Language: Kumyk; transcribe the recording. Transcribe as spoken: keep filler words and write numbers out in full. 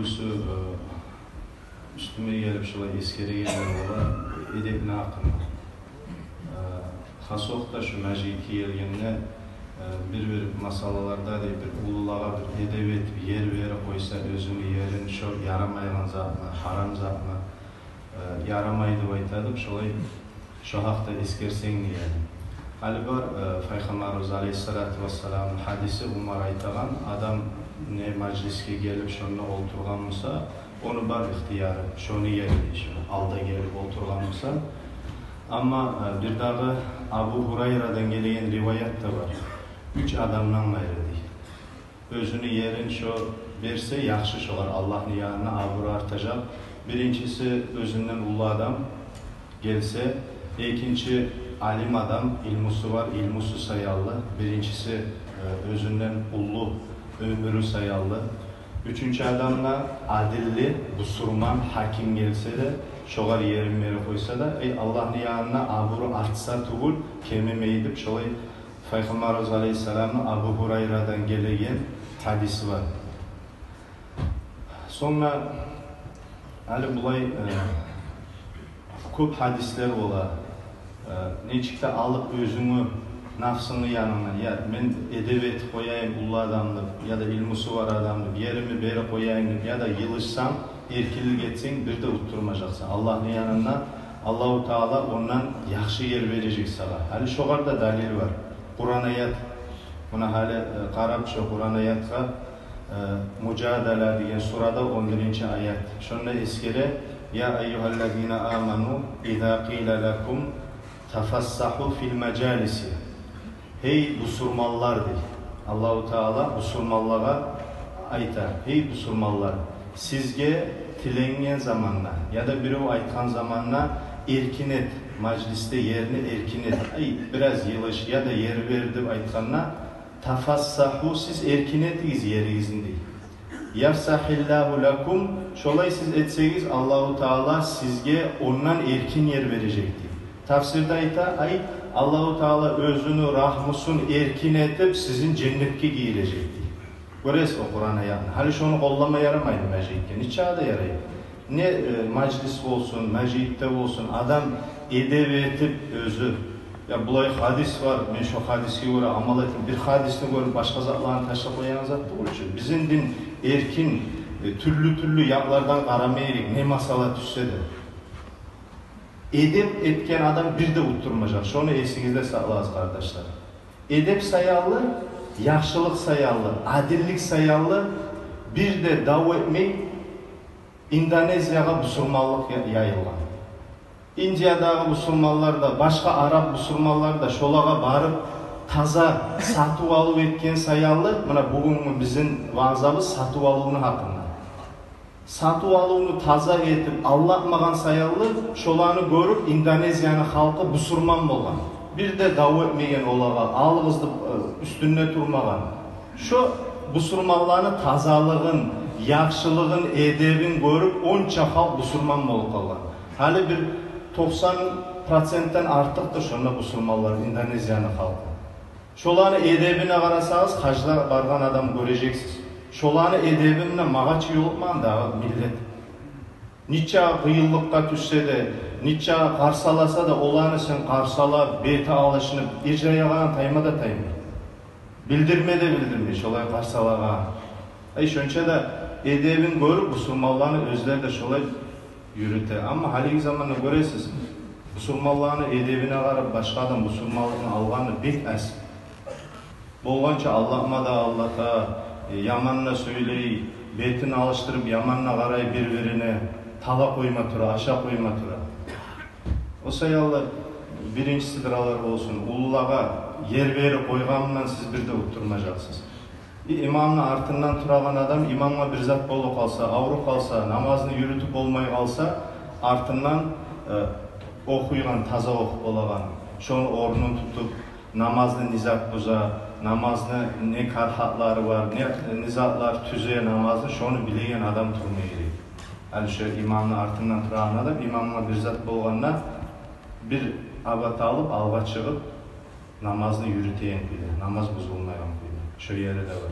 Шу, э, уьстюме гелип шулай эсгерегенлер бола, эдепни гьакъында. Э, хас окъда шу межитге гелгенде, э, бир-бир масъалаларда дей, бир уллулагъа бир эдеп этип, ер берип къойса, оьзюню ерин, шо ярамайгъан затмы, гьарам затмы, э, ярамай деп айтады, шолай шо гьакъда эсгерсенг дей. Гьали бар, э, Пайхаммарыбыз алейгьиссалату вассаламны гьадиси, Умар айтагъан, адам не мажлисге гелип, шонда олтургъан буса, ону бар ихтияры, шону ери дей, шо алда гелип олтургъан буса. Амма, э, бирдагъы Абу Гьурайрадан гелеген риваят да бар. Уьч адамдан къайры дей. Оьзюню ерин шо берсе, яхшы, шогъар Аллагьны янына абуру артажакъ. Биринчиси, оьзюнден уллу адам гелсе, экинчи, алим адам, илмусу бар, илмусу саялы, биринчиси, э, оьзюнден уллу, оьмюрю саялы. Уьчюнчю адам да адилли, бусурман, гьаким гелсе де, шогъар ерин берип къойса да, эй, Аллагьны янына абуру артса тюгюл, кемимей деп, шолай Пайхаммарыбыз алейгьиссаламны Абу Гьурайрадан гелеген гьадиси бар. Сонг да гьали булай, э, кёп гьадислер бола. Э, нечик де алып оьзюнгню, напсынгны янындан, я мен эдеп этип къояйым уллу адам деп, яда илмусу бар адам деп, ерими берип къояйым деп, яда йылышсанг, эркинлик этсенг, бир де утдурмажакъсан. Аллагьны янында Аллагьу Таала ондан яхшы ер бережек сагъа. Гьали шогъар да далил бар. Къуран аят. Муна гьали, э, къарап шо Къуран аятгъа, э, Мужадала деген сурада он биринчи аят. Шонда эсгере: «Я айюгьаллазина аману, иза къила лакум тафассагьу фил мажалиси». Гьей бусурманлар, дей. Аллагьу Таала бусурманлагъа айта: «Гьей бусурманлар, сизге тиленген заманда, яда бирев айтгъан заманда эркин эт, мажлисде ерни эркин эт, ай, бираз йылыш яда ер бер», — деп айтгъанда, «тафассагьу», сиз эркин этигиз еригизни, дей. «Яфсагьиллагьу лакум», шолай сиз этсегиз, Аллагьу Таала сизге ондан эркин ер бережек, дей. Тафсирде айта, ай, Аллагьу Таала оьзюню рагьмусун эркин этип, сизин женнетге гийирежек, дей. Гёресиз о Къуран аятны. Гьали шону къоллама ярамаймы межитге? Нечакъы да ярай. Не, э, мажлис болсун, межитде болсун, адам эдеп этип оьзю, я булай гьадис бар, мен шо гьадисге гёре амал этейим, бир гьадисни гёрюп башгъа затланы ташлап къоягъан зат тюгюл чю. Бизин дин эркин, э, тюрлю-тюрлю якълардан къарама герек, не масъала тюшсе де. Эдеп этген адам бир де утдурмажакъ. Шону эсигизде сакълагъыз, къардашлар. Эдеп саялы, яхшылыкъ саялы, адиллик саялы бир де дав этмей Индонезиягъа бусурманлыкъ я-, яйылгъан. Индиядагъы бусурманлар да, башгъа араб бусурманлар да шолагъа барып, таза сатыв-алыв этген саялы, муна бугюнгю бизин ваъзабыз сатыв-алывну гьакъында. Сатыв-алывну таза этип, алдатмагъан саялы, шоланы гёрюп, Индонезияны халкъы бусурман болгъан. Бир де дав этмеген олагъа, алыгъыз деп, э, уьстюнде турмагъан. Шо бусурманланы тазалыгъын, яхшылыгъын, эдебин гёрюп, онча халкъ бусурман болуп къалгъан. Гьали бир токъсан проценттен артыкъдыр шонда бусурманлар, Индонезияны халкъы. Шоланы эдебине къарасагъыз, гьажда баргъан адам гёрежексиз. Шоланы эдебине магъа чы ёлукъмагъан дагъы миллет. Нече къыйынлыкъгъа тюшсе де, нече къарсаласа да, оланы сен къарсалап, бети алышынып, иржаягъанын тайма да таймай. Билдирме де билдирмей шолай къарсалагъан. Ай, шонча да эдебин гёрюп, бусурманланы оьзлери де шолай юрюте. Амма гьалиги заманда гёресиз, бусурманланы эдебине къарап, башгъа адам бусурманлыкъны алгъаны бек аз. Болгъанча алдатма да алдата, э, яман да сёйлей, бетин алышдырып, яман да къарай бир-бирине, тала къойма тура, аша къойма тура. О саялы, биринчиси дыралар болсун, уллулагъа ер берип къойгъанындан сиз бир де утдурмажакъсыз. И имамны артындан турагъан адам имамгъа бир зат болуп къалса, авруп къалса, намазны юрютюп болмай къалса, артындан, э, охуйгъан, таза охуп болагъан, шону орнун тутуп, намазны не зат буза, намазны не карагьатлары бар, не, не затлар тюзе намазны, шону билеген адам турма герек. Гьали шо имамны артындан турагъан адам имамгъа бир зат болгъанда, бир абат алып, алгъа чыгъып, намазны юрютеген кюйде, намаз бузулмайгъан кюйде. Шо ери де бар.